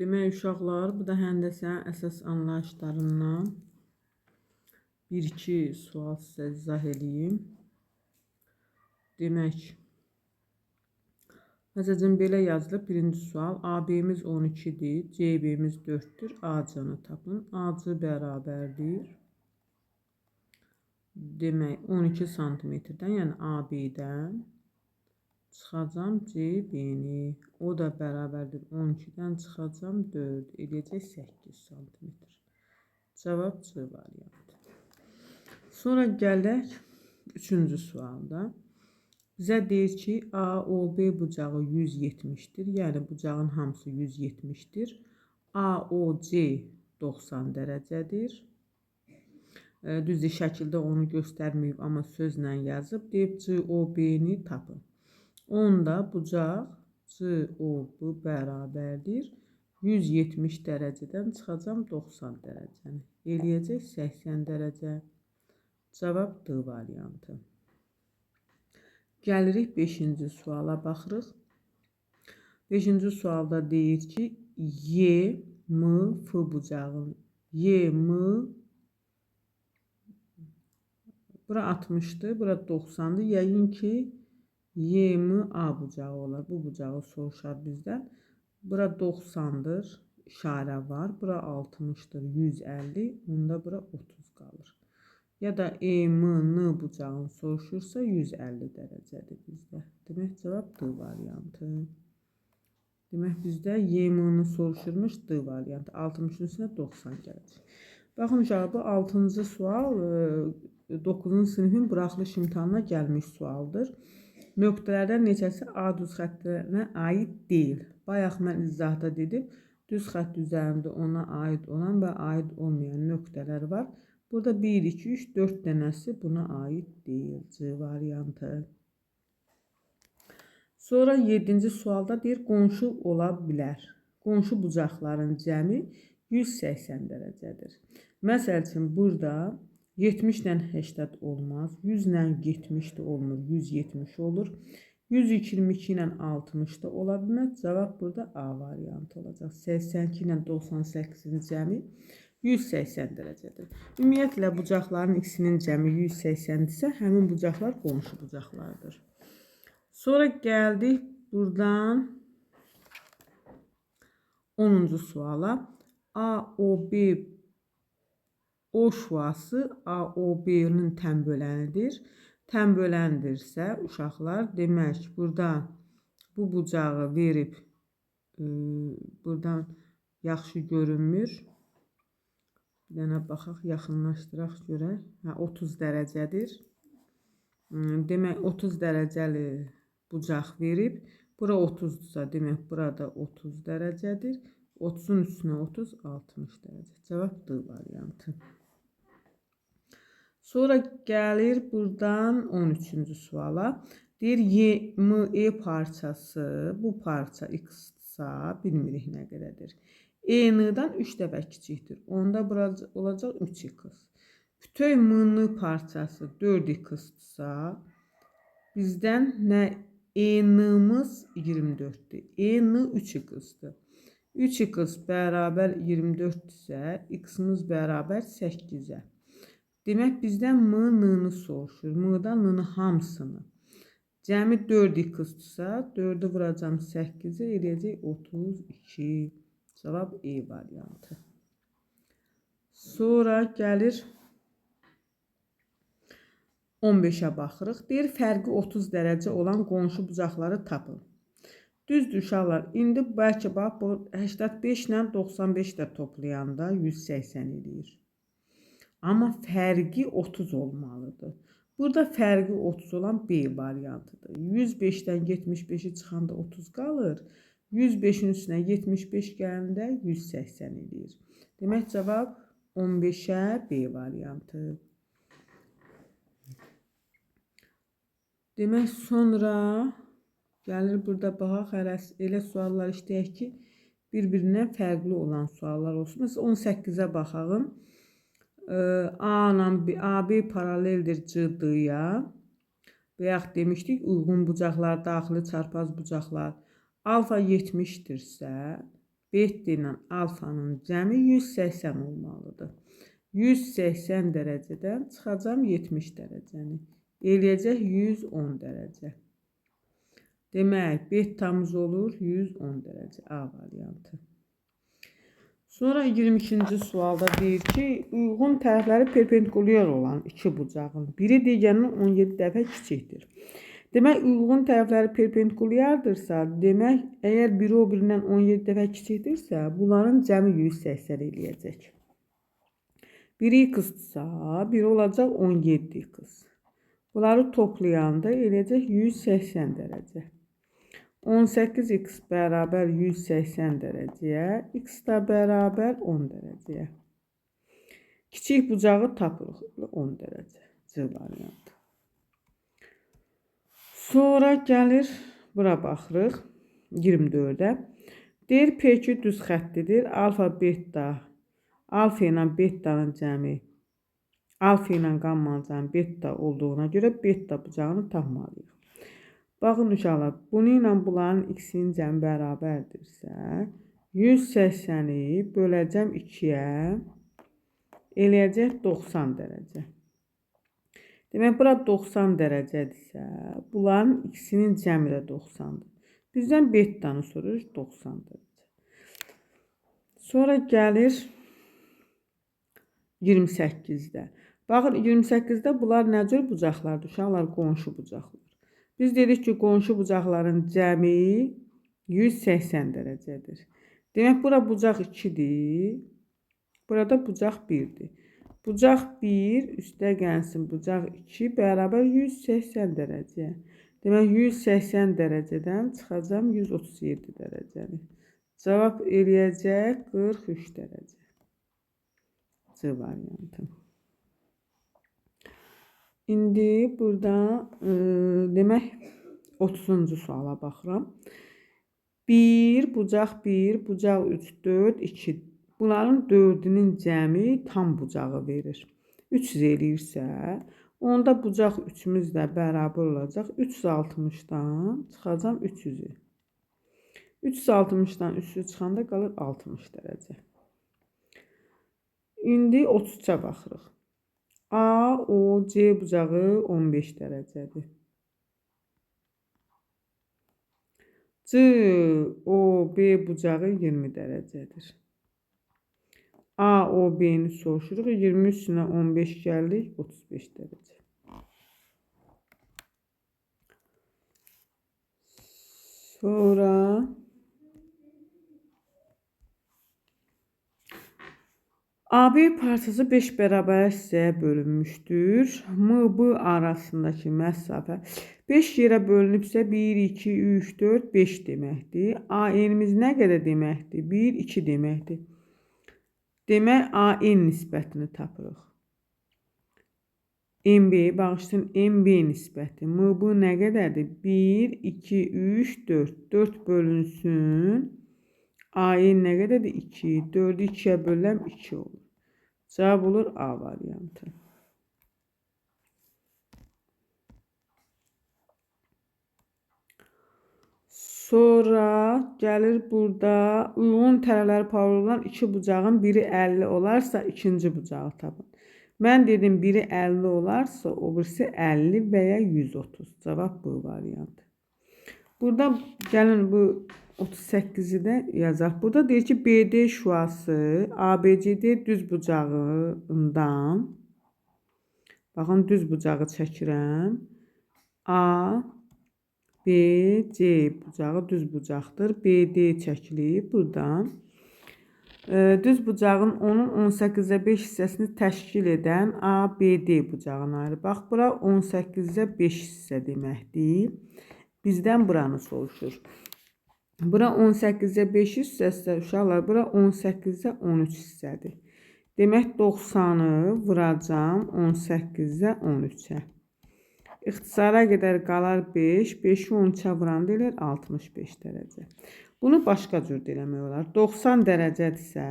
Demək, uşaqlar, bu da həndəsənin əsas anlayışlarından bir-iki sual sizə izah eləyim. Demək, məsələn, belə yazılıb. Birinci sual, AB-miz 12-dir, CB-miz 4-dür, AC-nı tapın. AC bərabərdir. Demək, 12 santimetrdən, yəni AB-dən çıxacam CB-ni. O da bərabərdir. 12-dən çıxacam 4, eləyəcək 8 santimetr. Cavab C variantı. Sonra gələk 3-cü sualda. Bizə deyir ki, AOB bucağı 170-dir. Yəni, bucağın hamısı 170-dir. AOC 90 dərəcədir. Düzdür, şəkildə onu göstərməyib, amma sözlə yazıb. Deyib, COB-ni tapın. Onda bucaq COB bərabərdir. 170 dərəcədən çıxacam 90 dərəcəni. Eləyəcək 80 dərəcə. Cavab D variantı. Gəlirik 5-ci suala baxırıq. 5-ci sualda deyir ki, Y, M, F bucağın. Y, M, bura 60-dır, bura 90-dır. Yəqin ki, Y, M, A bucağı olar. Bu bucağı soruşar bizdən. Bura 90-dır, işarə var. Bura 60-dır, 150. Onda bura 30 qalır. Ya da E, M, N bucağını soruşursa 150 dərəcədir bizdə. Demək, cavab D variantı. Demək, bizdə Y, M-ni soruşurmuş D variantı. 60-ın üstünə 90 gələcək. Baxın, uşaqlar, bu 6-cı sual 9-cu sinifin buraxılış imtahanına gəlmiş sualdır. Nöqtələrdən neçəsi A düz xəttinə aid deyil. Bayaq mən izahda dedim, düz xətt üzərində ona aid olan və aid olmayan nöqtələr var. Burada 1, 2, 3, 4 dənəsi buna aid deyil. C variantı. Sonra 7-ci sualda deyir, qonşu ola bilər. Qonşu bucaqların cəmi 180 dərəcədir. Məsəl üçün, burada 70 ilə 80 olmaz, 100 ilə 70 də olmur, 170 olur. 122 ilə 60 da ola bilməz. Cavab burada A variantı olacaq. 82 ilə 98-in cəmi 180 dərəcədir. Ümumiyyətlə, bucaqların ikisinin cəmi 180-dirsə, həmin bucaqlar qonşu bucaqlardır. Sonra gəldik buradan 10-cu suala. AOB O şüası AOB-nin tənbölənidir. Tənböləndirsə, uşaqlar, demək, burada bu bucağı verib, buradan yaxşı görünmür. Bir dənə baxaq, yaxınlaşdıraq görək. Hə, 30 dərəcədir. Demək, 30 dərəcəli bucaq verib. Bura 30-dursa, demək, burada 30 dərəcədir. 30-un üstünə 30, 60 dərəcə. Cavab D variantı. Sonra gəlir buradan 13-cü suala. Deyir, Y, M, E parçası, bu parça X-sa, bilmirik nə qədərdir. E-N-dan 3 dəfə kiçikdir. Onda bura olacaq 3x. Bütöv M-N parçası 4x-dırsa, bizdən nə E-N-imiz 24-dür. E-N 3x-dır. 3x bərabər 24-dirsə, x-imiz bərabər 8-ə. Demək, bizdən M-N-ni soruşur. M-dan N-ni hamısını. Cəmi 4x-dırsa, 4-ü vuracam 8-ə, eləyəcək 32. Cavab E variantı. Sonra gəlir 15-ə baxırıq. Deyir, fərqi 30 dərəcə olan qonşu bucaqları tapın. Düzdür, uşaqlar. İndi bəlkə bax, bu 85 ilə 95 də toplayanda 180 eləyir. Amma fərqi 30 olmalıdır. Burada fərqi 30 olan B variantıdır. 105-dən 75-i çıxanda 30 qalır. 105-in üstünə 75 gələndə 180 eləyir. Demək, cavab 15-ə B variantı. Demək, sonra gəlir burada baxaq, hələ elə suallar işləyək ki, bir-birindən fərqli olan suallar olsun. Məsələn, 18-ə baxağım. A ilə B, AB paraleldir CD-ya. Bayaq demişdik, uyğun bucaqlar, daxili çarpaz bucaqlar. Alfa 70-dirsə, Beta ilə alfanın cəmi 180 olmalıdır. 180 dərəcədən çıxacam 70 dərəcəni. Eləyəcək 110 dərəcə. Demək, betamız olur 110 dərəcə. A variantı. Sonra 22-ci sualda deyir ki, uyğun tərəfləri perpendikulyar olan iki bucağın biri digərindən 17 dəfə kiçikdir. Demək, uyğun tərəfləri perpendikulyardırsa, demək, əgər biri o birindən 17 dəfə kiçikdirsə, bunların cəmi 180 eləyəcək. Biri x-dırsa, biri olacaq 17x. Bunları toplayanda eləyəcək 180 dərəcə. 18x bərabər 180 dərəcəyə, x da bərabər 10 dərəcəyə. Kiçik bucağı tapırıq, 10 dərəcə. C variantı. Sonra gəlir, bura baxırıq, 24-ə. Deyir, PQ düz xəttidir. Alfa, beta, alfa ilə betanın cəmi, alfa ilə qammanın cəmi beta olduğuna görə beta bucağını tapmalıyıq. Baxın uşaqlar, bunu ilə bunların x-in cəmi bərabərdirsə, 180-i böləcəm 2-yə, eləyəcək 90 dərəcə. Demək, bura 90 dərəcədirsə, bunların x-inin cəmi də 90-dır. Bizdən betanı sorur, 90 dərəcə. Sonra gəlir 28-də. Baxın, 28-də bunlar nə cür bucaqlardır? Uşaqlar, qonşu bucaqlar. Biz dedik ki, qonşu bucaqların cəmi 180 dərəcədir. Demək, bura bucaq 2-dir. Burada bucaq 1-dir. Bucaq 1, üstə gəlsin bucaq 2 bərabər 180 dərəcə. Demək, 180 dərəcədən çıxacam 137 dərəcəni. Cavab eləyəcək 43 dərəcə. C variantı. İndi burada demək 30-cu suala baxıram. 1, bucaq 1, bucaq 3, 4, 2. Bunların 4-ünün cəmi tam bucağı verir. 300 eləyirsə, onda bucaq 3-ümüz də bərabər olacaq. 360-dan çıxacam 300-ü. 360-dan 300 çıxanda qalır 60 dərəcə. İndi 33-ə baxırıq. A, O, C bucağı 15 dərəcədir. C, O, B bucağı 20 dərəcədir. A, O, B-ni soruşuruq. 20 üstünə 15 gəldik, 35 dərəcə. Sonra AB parçası 5 bərabər hissəyə bölünmüşdür. MB arasındakı məsafə 5 yerə bölünübsə 1, 2, 3, 4, 5 deməkdir. AN-imiz nə qədər deməkdir? 1, 2 deməkdir. Demək, AN nisbətini tapırıq. MB, bağışlayın, MB nisbəti. MB nə qədərdir? 1, 2, 3, 4. 4 bölünsün. AN nə qədərdir? 2. 4-ü 2-yə bölürəm, 2 olur. Cavab olur A variantı. Sonra gəlir burada uyğun tərəfləri paralel olan iki bucağın biri 50 olarsa ikinci bucağı tapın. Mən dedim biri 50 olarsa o birisi 50 və ya 130. Cavab bu variantı. Burada gəlin bu 38-i də yazaq. Burada deyir ki, BD şüası ABCD düz bucağından, baxın düz bucağı çəkirəm. A, B, C bucağı düz bucaqdır. BD çəkilib buradan. Düz bucağın onun 18-ə 5 hissəsini təşkil edən ABD bucağına ayrı. Bax, bura 18-ə 5 hissə deməkdir. Bizdən buranı soruşur. Bura 18-ə 5 hissəsə uşaqlar, bura 18-ə 13 hissədir. Demək 90-ı vuracam 18-ə 13-ə. İxtisara qədər qalar 5, 5-i 13-ə vuranda eləyər 65 dərəcə. Bunu başqa cür də eləmək olar. 90 dərəcədirsə,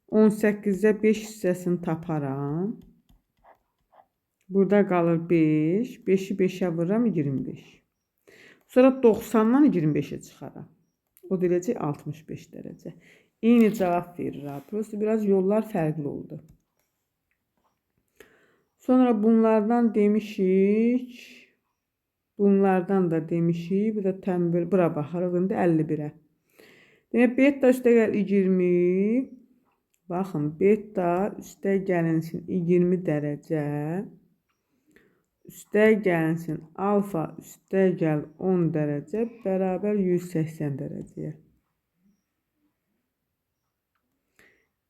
18-ə 5 hissəsini taparam. Burada qalır 5, 5-i 5-ə vururam 25. Sonra 90-dan 25-i çıxaram. O deyəcək 65 dərəcə. Eyni cavab verir. Prosta biraz yollar fərqli oldu. Sonra bunlardan demişik. Bunlardan da demişik. Bu da tənbəl. Bura baxarıq indi 51-ə. Demək, beta üstəgəl 20. Baxın, beta üstə gəlinsin 20 dərəcə. Üstə gəlinsin alfa üstə gəl 10 dərəcə bərabər 180 dərəcəyə.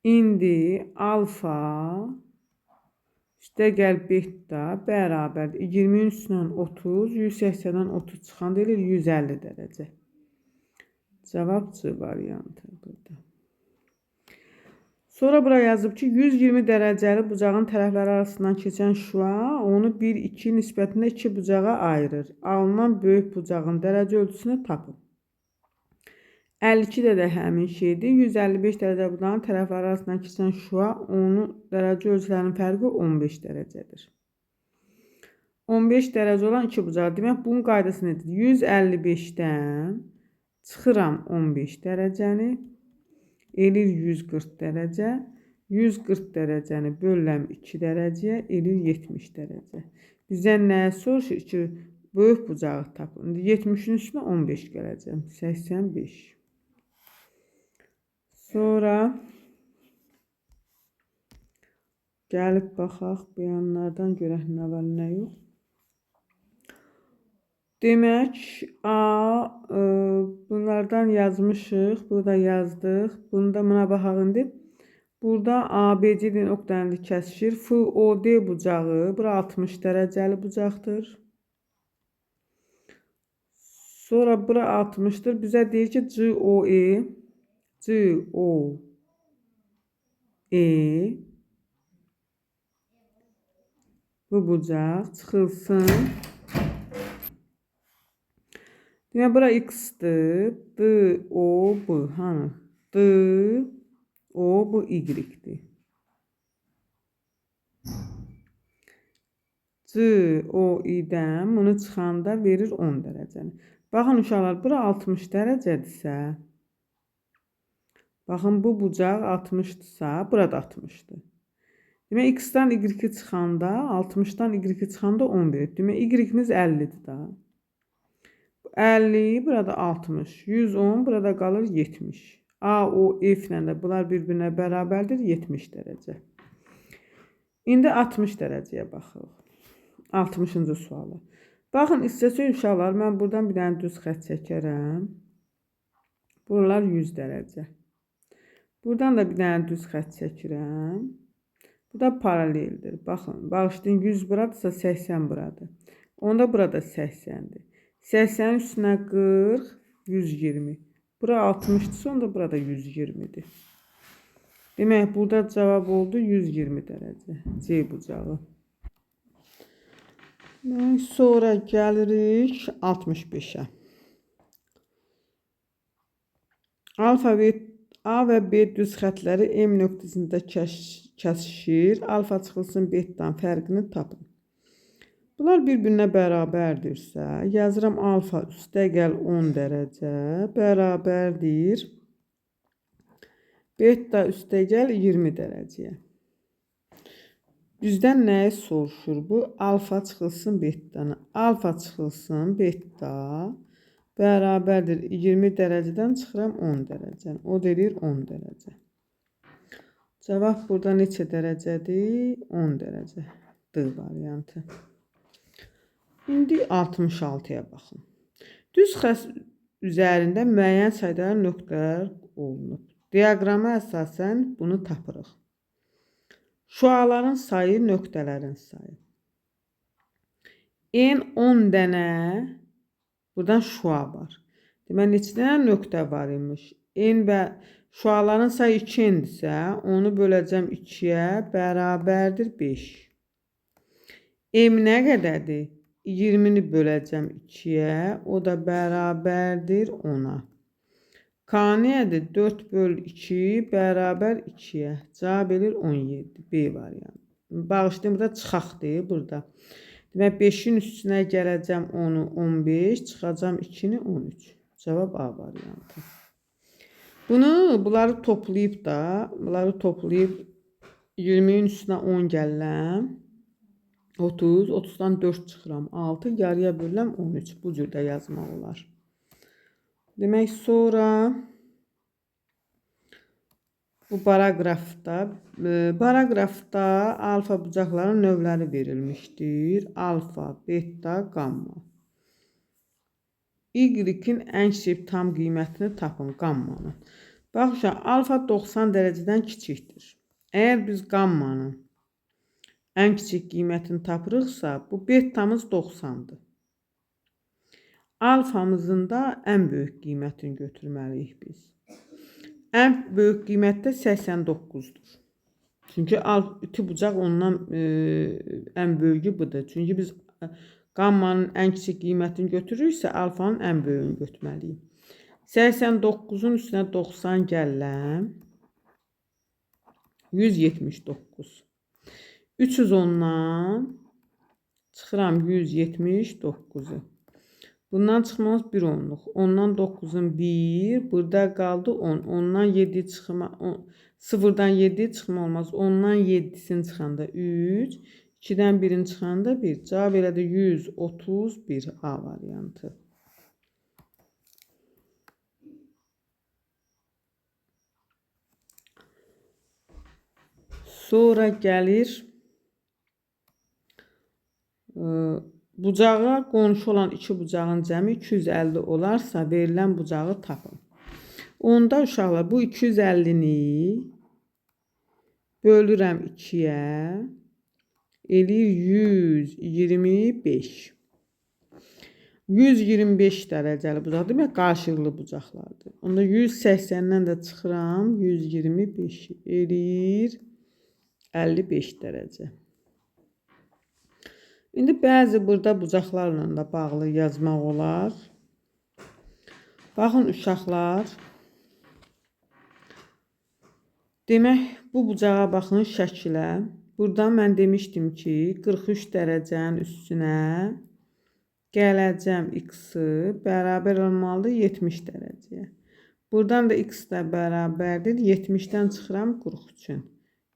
İndi alfa üstə gəl beta bərabər 20-nin üstündən 30, 180-dən 30 çıxan deyilir 150 dərəcə. Cavab C variantı burada. Sonra bura yazıb ki, 120 dərəcəli bucağın tərəfləri arasından keçən şüa onu 1-2 nisbətində 2 bucağa ayırır. Alınan böyük bucağın dərəcə ölçüsünü tapın. 52-də də həmin şeydir. 155 dərəcə bucağın tərəfləri arasından keçən şüa onun dərəcə ölçülərinin fərqi 15 dərəcədir. 15 dərəcə olan 2 bucaq. Demək, bunun qaydası nədir? 155-dən çıxıram 15 dərəcəni. Elir 140 dərəcə. 140 dərəcəni bölürəm 2 dərəcəyə, elir 70 dərəcə. Bizdən nəyə soruşur ki, böyük bucağı tapın. İndi 70-in üstünə 15 gələcəm. 85. Sonra gəlib baxaq bu yanlardan görək nə var, nə yox. Demək, A, bunlardan yazmışıq, burada yazdıq. Bunu da buna baxaq indi. Burada ABC nöqtənin kəsişir. FOD bucağı, bura 60 dərəcəli bucaqdır. Sonra bura 60-dır. Bizə deyir ki, COE, COE bu bucaq çıxılsın. Demək, bura X-dir, D, O, B, hanı? D, O, bu Y-dir. C, O, I-dən bunu çıxanda verir 10 dərəcəni. Baxın, uşaqlar, bura 60 dərəcədirsə, baxın, bu bucaq 60-dırsa, burada 60-dır. Demək, X-dan Y-i çıxanda, 60-dan Y-i çıxanda 10 verib. Demək, Y-imiz 50-dir da. 50, burada 60, 110, burada qalır 70. A, O, F ilə də bunlar bir-birinə bərabərdir, 70 dərəcə. İndi 60 dərəcəyə baxırıq. 60-cı suala. Baxın, istəsə uşaqlar, mən buradan bir dənə düz xətt çəkərəm. Buralar 100 dərəcə. Buradan da bir dənə düz xətt çəkirəm. Bu da paraleldir. Baxın, bağışlayın, 100 buradırsa 80 buradır. Onda burada 80-dir. 80-in üstünə 40, 120. Bura 60-dırsa, onda burada 120-dir. Demək, burada cavab oldu 120 dərəcə. C bucağı. Sonra gəlirik 65-ə. Alfabet A və B düz xətləri M nöqtəsində kəsişir. Alfa çıxılsın betadan fərqini tapın. Bunlar bir-birinə bərabərdirsə, yazıram alfa üstəgəl 10 dərəcə bərabərdir beta üstəgəl 20 dərəcəyə. Bizdən nəyi soruşur bu? Alfa çıxılsın betanı. Alfa çıxılsın beta bərabərdir 20 dərəcədən çıxıram 10 dərəcəni. O deyir 10 dərəcə. Cavab burada neçə dərəcədir? 10 dərəcə. D variantı. İndi 66-ya baxın. Düz xətt üzərində müəyyən sayda nöqtələr olunub. Diaqrama əsasən bunu tapırıq. Şüaların sayı, nöqtələrin sayı. N 10 dənə buradan şüa var. Deməli, neçə dənə nöqtə var imiş? N və şüaların sayı 2N-dirsə, onu böləcəm 2-yə bərabərdir 5. M nə qədərdir? 20-ni böləcəm 2-yə, o da bərabərdir 10-a. K nədir? 4 böl 2 bərabər 2-yə. Cavab edir 17. B variantı. Bağışlayın, burada çıxaqdır burada. Demək, 5-in üstünə gələcəm 10-u 15, çıxacam 2-ni 13. Cavab A variantı. Bunları toplayıb da, bunları toplayıb 20-nin üstünə 10 gəlirəm. 30, 30-dan 4 çıxıram. 6, yarıya bölürəm 13. Bu cür də yazmaq olar. Demək, sonra bu paraqrafda alfa bucaqların növləri verilmişdir. Alfa, beta, qamma. Y-in ən kiçik tam qiymətini tapın, qammanın. Bax, alfa 90 dərəcədən kiçikdir. Əgər biz qammanın ən kiçik qiymətini tapırıqsa, bu betamız 90-dır. Alfamızın da ən böyük qiymətini götürməliyik biz. Ən böyük qiymət də 89-dur. Çünki iti bucaq ondan ən böyüyü budur. Çünki biz qammanın ən kiçik qiymətini götürürüksə, alfanın ən böyüyünü götürməliyik. 89-un üstünə 90 gələm. 179. 310-dan çıxıram 179-u. Bundan çıxmamız 1 onluq. 10-dan 9-un 1, burada qaldı 10. 10-dan 7 çıxma, 0-dan 7 çıxma olmaz. 10-dan 7-sini çıxanda 3, 2-dən 1-in çıxanda 1. Cavab elədir 131 A variantı. Sonra gəlir bucağa qonşu olan iki bucağın cəmi 250 olarsa, verilən bucağı tapın. Onda uşaqlar, bu 250-ni bölürəm 2-yə, eləyir 125. 125 dərəcəli bucaq, demək qarşılıqlı bucaqlardır. Onda 180-dən də çıxıram, 125 eləyir 55 dərəcə. İndi bəzi burada bucaqlarla da bağlı yazmaq olar. Baxın uşaqlar. Demək, bu bucağa baxın şəkilə. Buradan mən demişdim ki, 43 dərəcənin üstünə gələcəm x-i bərabər olmalıdır 70 dərəcəyə. Buradan da x də bərabərdir. 70-dən çıxıram 43-ün.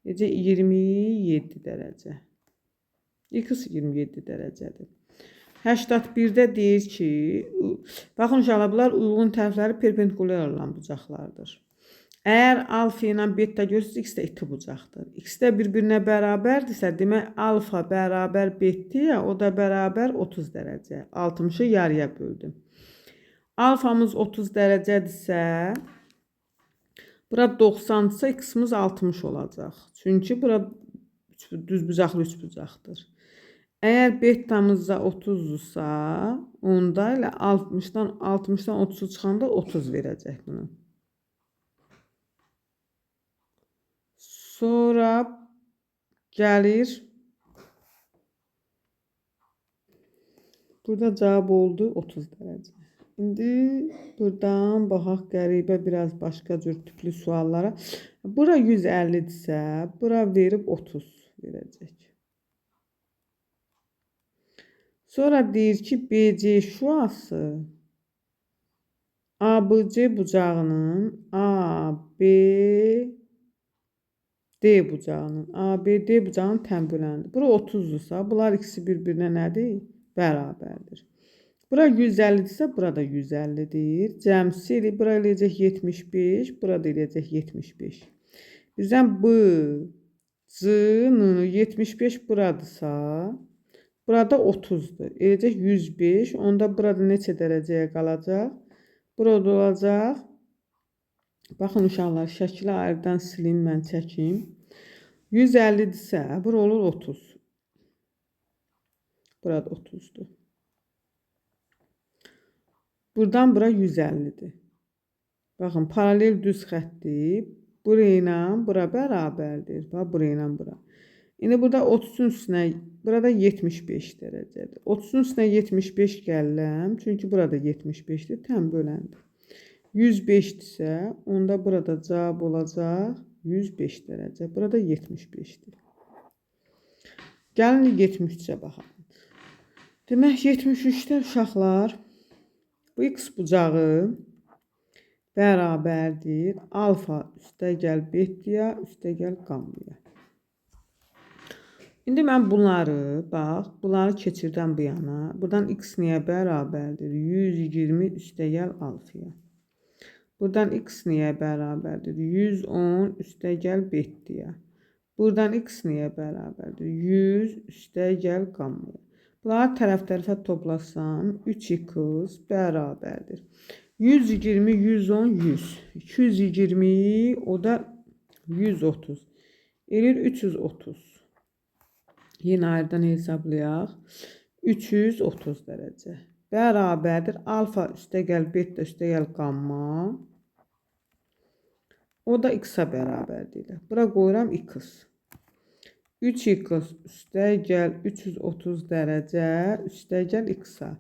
Necə 27 dərəcə. X 27 dərəcədir. 81-də deyir ki, baxın uşaqlar, bunlar uyğun tərəfləri perpendikulyar olan bucaqlardır. Əgər alfa ilə beta görürsünüz, x də iti bucaqdır. X də bir-birinə bərabərdirsə, demək alfa bərabər beta, o da bərabər 30 dərəcə. 60-ı yarıya böldüm. Alfamız 30 dərəcədirsə, bura 90-dırsa, x-imiz 60 olacaq. Çünki bura düz bucaqlı üç bucaqdır. Əgər betamız da 30-dursa, onda elə 60-dan 30-u çıxanda 30 verəcək bunu. Sonra gəlir. Burada cavab oldu 30 dərəcə. İndi buradan baxaq qəribə biraz başqa cür tipli suallara. Bura 150-dirsə, bura verib 30 verəcək. Sonra deyir ki, BC şüası ABC bucağının ABD bucağının ABD bucağının tənböləndir. Bura 30-dursa, bunlar ikisi bir-birinə nədir? Bərabərdir. Bura 150-dirsə, burada 150-dir. Cəmsi eləyir, bura eləyəcək 75, burada eləyəcək 75. Bizdən B, C, N 75 buradırsa, burada 30-dur. Eləyəcək 105. Onda burada neçə dərəcəyə qalacaq? Burada olacaq. Baxın uşaqlar, şəkli ayrıdan silim, mən çəkim. 150-dirsə, bura olur 30. Burada 30-dur. Buradan bura 150-dir. Baxın, paralel düz xətdir. Bura ilə bura bərabərdir. Bax, bura ilə bura. İndi burada 30-un üstünə, burada 75 dərəcədir. 30-un üstünə 75 gəlirəm. Çünki burada 75-dir, tən böləndir. 105-dirsə, onda burada cavab olacaq 105 dərəcə. Burada 75-dir. Gəlin 73-ə baxalım. Demək, 73-də uşaqlar, bu x bucağı Bərabərdir. Alfa üstəgəl betaya üstəgəl qammaya. İndi mən bunları, bax, bunları keçirdən bu yana. Buradan x niyə bərabərdir? 120 üstəgəl alfaya. Buradan x niyə bərabərdir? 110 üstəgəl betaya. Buradan x niyə bərabərdir? 100 üstəgəl qammaya. Bunları tərəf-tərəfə toplasam 3x bərabərdir. 120, 110, 100. 220, o da 130. Eləyir 330. Yenə ayrıdan hesablayaq. 330 dərəcə. Bərabərdir. Alfa üstəgəl beta üstəgəl qamma. O da x-a bərabərdir. Bura qoyuram x. 3x üstəgəl 330 dərəcə üstəgəl x-a.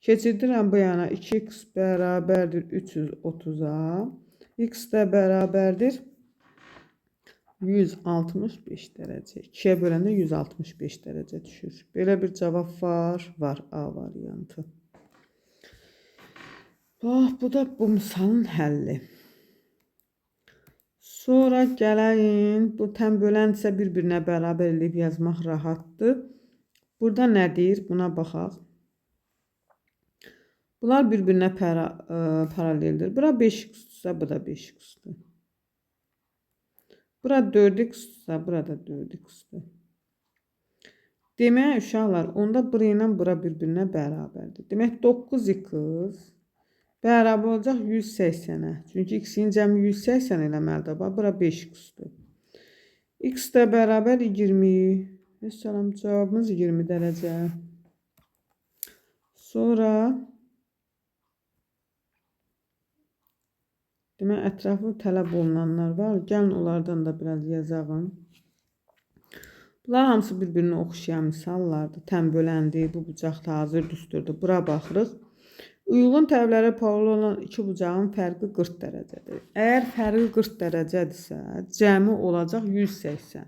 Keçirdirəm bu yana 2x bərabərdir 330-a. X də bərabərdir 165 dərəcə. 2-yə böləndə 165 dərəcə düşür. Belə bir cavab var. Var. A variantı. Bax, bu da bu misalın həlli. Sonra gələyim. Bu tən böləndirsə bir-birinə bərabər eləyib yazmaq rahatdır. Burada nə deyir? Buna baxaq. Bunlar bir-birinə paraleldir. Bura 5x-dirsə, bu da 5x-dir. Bura 4x-dirsə, burada 4x-dir. Demək, uşaqlar, onda bura ilə bura bir-birinə bərabərdir. Demək, 9x bərabər olacaq 180-ə. Çünki x-in cəmi 180 eləməlidir. Bax, bura 5x-dir. X də bərabər 20. Məsələn, cavabımız 20 dərəcə. Sonra demək, ətraflı tələb olunanlar var. Gəlin, onlardan da biraz yazağım. Bunlar hamısı bir-birinə oxşayan misallardır. Tən böləndir, bu bucaq da hazır düsturdur. Bura baxırıq. Uyğun tərəflərə paralel olan iki bucağın fərqi 40 dərəcədir. Əgər fərqi 40 dərəcədirsə, cəmi olacaq 180.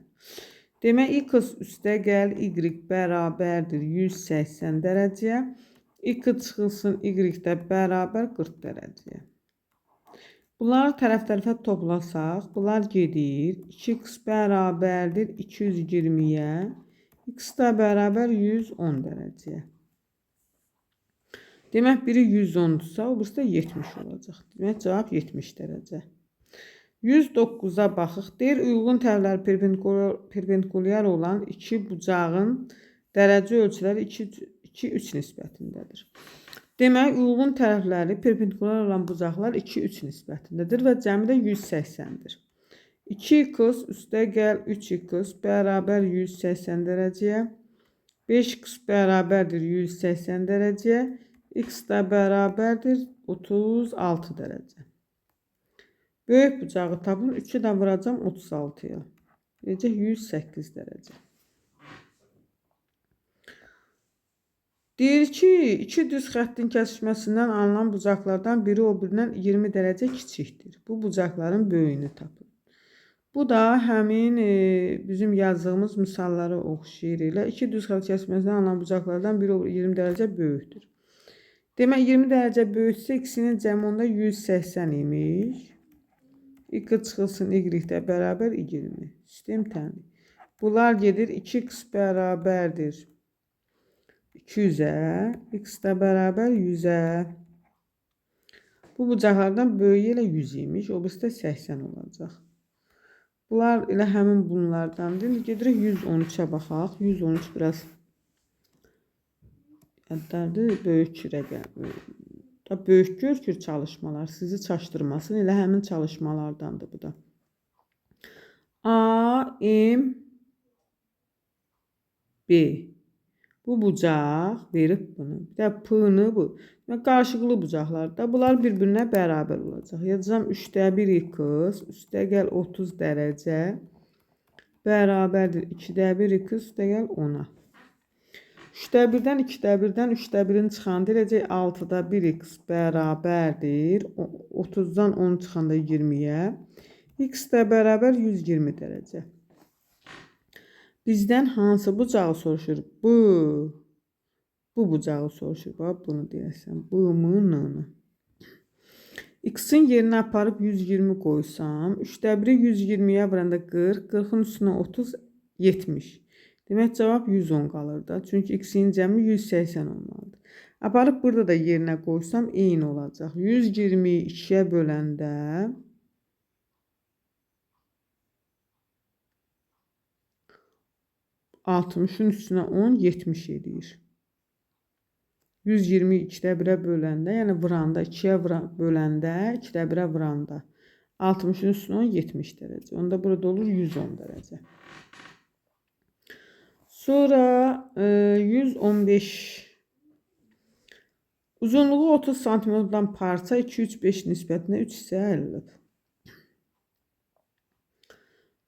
Demək, x üstəgəl y bərabərdir 180 dərəcəyə. X çıxılsın y də bərabər 40 dərəcəyə. Bunları tərəf-tərəfə toplasaq, bunlar gedir. 2x bərabərdir 220-yə. X da bərabər 110 dərəcəyə. Demək, biri 110-dursa, o birisi də 70 olacaq. Demək, cavab 70 dərəcə. 109-a baxıq. Deyir, uyğun tərəfləri perpendikulyar olan iki bucağın dərəcə ölçüləri 2-3 nisbətindədir. Demək, uyğun tərəfləri perpendikulyar olan bucaqlar 2-3 nisbətindədir və cəmi də 180-dir. 2x üstəgəl 3x bərabər 180 dərəcəyə. 5x bərabərdir 180 dərəcəyə. X də bərabərdir 36 dərəcə. Böyük bucağı tapın. 3-ü də vuracam 36-ya. Necə? 108 dərəcə. Deyir ki, iki düz xəttin kəsişməsindən alınan bucaqlardan biri o birindən 20 dərəcə kiçikdir. Bu bucaqların böyüyünü tapın. Bu da həmin bizim yazdığımız misallara oxşayır elə. İki düz xətt kəsişməsindən alınan bucaqlardan biri o 20 dərəcə böyükdür. Demək, 20 dərəcə böyüksə, ikisinin cəmi onda 180 imiş. X çıxılsın Y də bərabər 20. Sistem tənlik. Bunlar gedir 2x bərabərdir 200-ə, x də bərabər 100-ə. Bu bucaqlardan böyüyü elə 100 imiş, o birisi də 80 olacaq. Bunlar elə həmin bunlardandır. İndi gedirik 113-ə baxaq. 113 biraz yaddardır, böyük rəqəm. Da böyük görkür çalışmalar sizi çaşdırmasın. Elə həmin çalışmalardandır bu da. A, M, B. Bu bucaq verib bunu. Bir də P-nı bu. Demək, qarşılıqlı bucaqlarda bunlar bir-birinə bərabər olacaq. Yazacağam 3-də 1 x üstəgəl 30 dərəcə bərabərdir 2-də 1 x üstəgəl 10-a. 3-də 1-dən 2-də 1-dən 3-də 1-in çıxanda eləcək 6-da 1 x bərabərdir. 30-dan 10 çıxanda 20-yə. X də bərabər 120 dərəcə. Bizdən hansı bucağı soruşur? Bu bucağı soruşur. Bax, bunu deyəsən. Bu, M, N-nı. X-in yerinə aparıb 120 qoysam, 3-də 1-i 120-yə vuranda 40, 40-ın üstünə 30, 70. Demək, cavab 110 qalır da. Çünki x-in cəmi 180 olmalıdır. Aparıb burada da yerinə qoysam eyni olacaq. 120-yi 2-yə böləndə 60-ın üstünə 10, 70 eləyir. 120-yi 2-də 1-ə böləndə, yəni vuranda, 2-yə böləndə, 2-də 1-ə vuranda 60-ın üstünə 10, 70 dərəcə. Onda burada olur 110 dərəcə. Sonra 115 uzunluğu 30 sm olan parça 2, 3, 5 nisbətinə 3 hissəyə ayrılıb.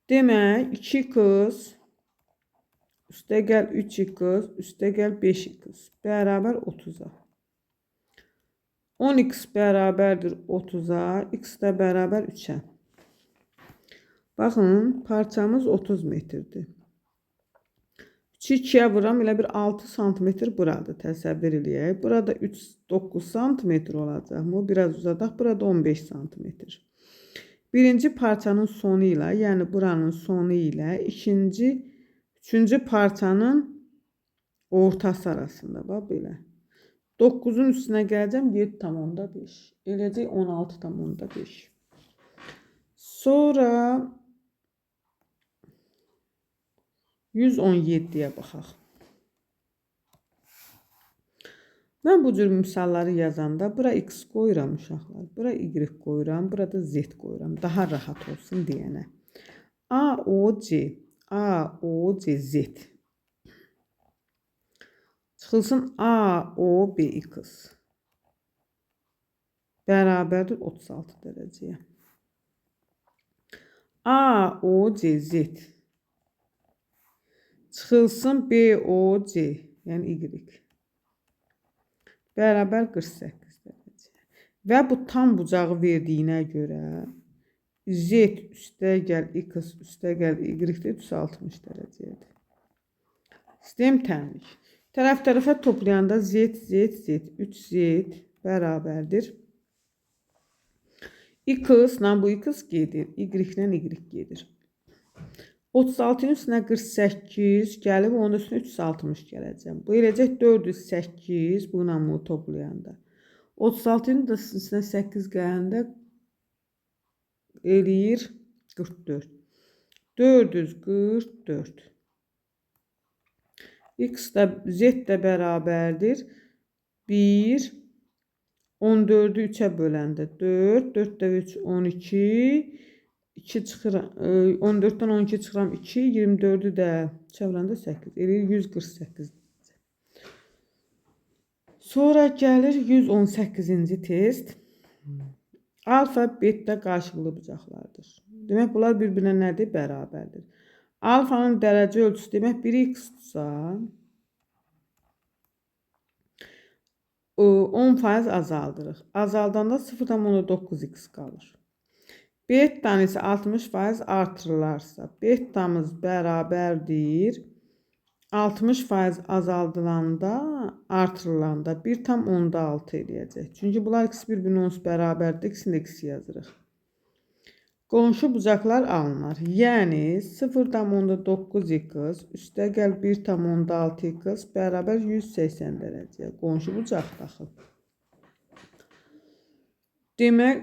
Demək, 2x üstəgəl 3x üstəgəl 5x bərabər 30-a. 10x bərabərdir 30-a, x də bərabər 3-ə. Baxın, parçamız 30 metrdir. 3-ü 2-yə vuram, elə bir 6 sm buradır, təsəvvür eləyək. Burada 3, 9 sm olacaq. Biraz uzadaq, burada 15 sm. Birinci parçanın sonu ilə, yəni buranın sonu ilə üçüncü parçanın ortası arasında, bax belə. 9-un üstünə gələcəm 7,5. Eləyəcək 16,5. Sonra 117-yə baxaq. Mən bu cür misalları yazanda bura x qoyuram uşaqlar, bura y qoyuram, burada z qoyuram. Daha rahat olsun deyənə. A, O, C. A, O, C, Z. Çıxılsın A, O, B, X. Bərabərdir 36 dərəcəyə. A, O, C, Z. Çıxılsın B, O, C, yəni Y. Bərabər 48 dərəcə. Və bu tam bucağı verdiyinə görə Z üstəgəl X üstəgəl Y də 360 dərəcədir. Sistem tənlik. Tərəf tərəfə toplayanda Z, Z, Z, 3Z bərabərdir. X ilə bu X gedir. Y ilə Y gedir. 36-nın üstünə 48 gəlib, onun üstünə 360 gələcəm. Bu eləyəcək 408 bununla bunu toplayanda. 36-nın da üstünə 8 gələndə eləyir 44. 444. X də Z də bərabərdir. 1, 14-ü 3-ə böləndə 4, 4 də 3, 12, 2 çıxıram, 14-dən 12 çıxıram 2, 24-ü də 3-ə vuranda 8, eləyir 148. Sonra gəlir 118-ci test. Alfa, beta qarşılıqlı bucaqlardır. Demək, bunlar bir-birinə nədir? Bərabərdir. Alfanın dərəcə ölçüsü demək 1x-dırsa 10% azaldırıq. Azaldanda 0,9x qalır. Betanı isə 60% artırılarsa, betamız bərabərdir. 60% azaldılanda, artırılanda 1,6 eləyəcək. Çünki bunlar ikisi bir-birinə onsuz bərabərdir. İkisini də x yazırıq. Qonşu bucaqlar alınır. Yəni 0,9x üstəgəl 1,6x bərabər 180 dərəcəyə. Qonşu bucaq daxil. Demək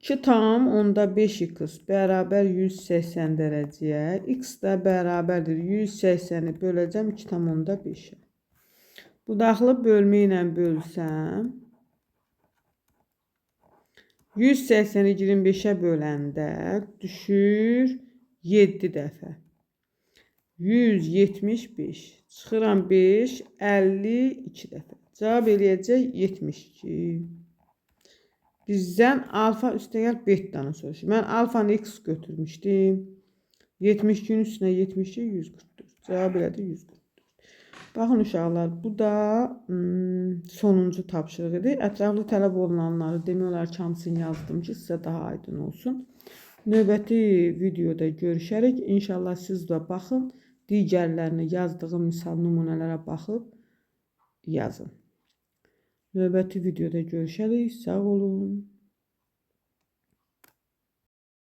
2,5x bərabər 180 dərəcəyə. X də bərabərdir 180-i böləcəm 2,5-ə. Budaqlı bölmə ilə bölsəm 180-i 25-ə böləndə düşür 7 dəfə. 175. Çıxıram 5, 52 dəfə. Cavab eləyəcək 72. Bizdən alfa üstəgəl betanı soruşur. Mən alfanı x götürmüşdüm. 72-nin üstünə 72, 144. Cavab elədi 144. Baxın uşaqlar, bu da sonuncu tapşırıq idi. Ətraflı tələb olunanları demək olar ki, hamısını yazdım ki, sizə daha aydın olsun. Növbəti videoda görüşərik. İnşallah siz də baxın, digərlərini yazdığım misal nümunələrə baxıb yazın. Növbəti videoda görüşərik. Sağ olun.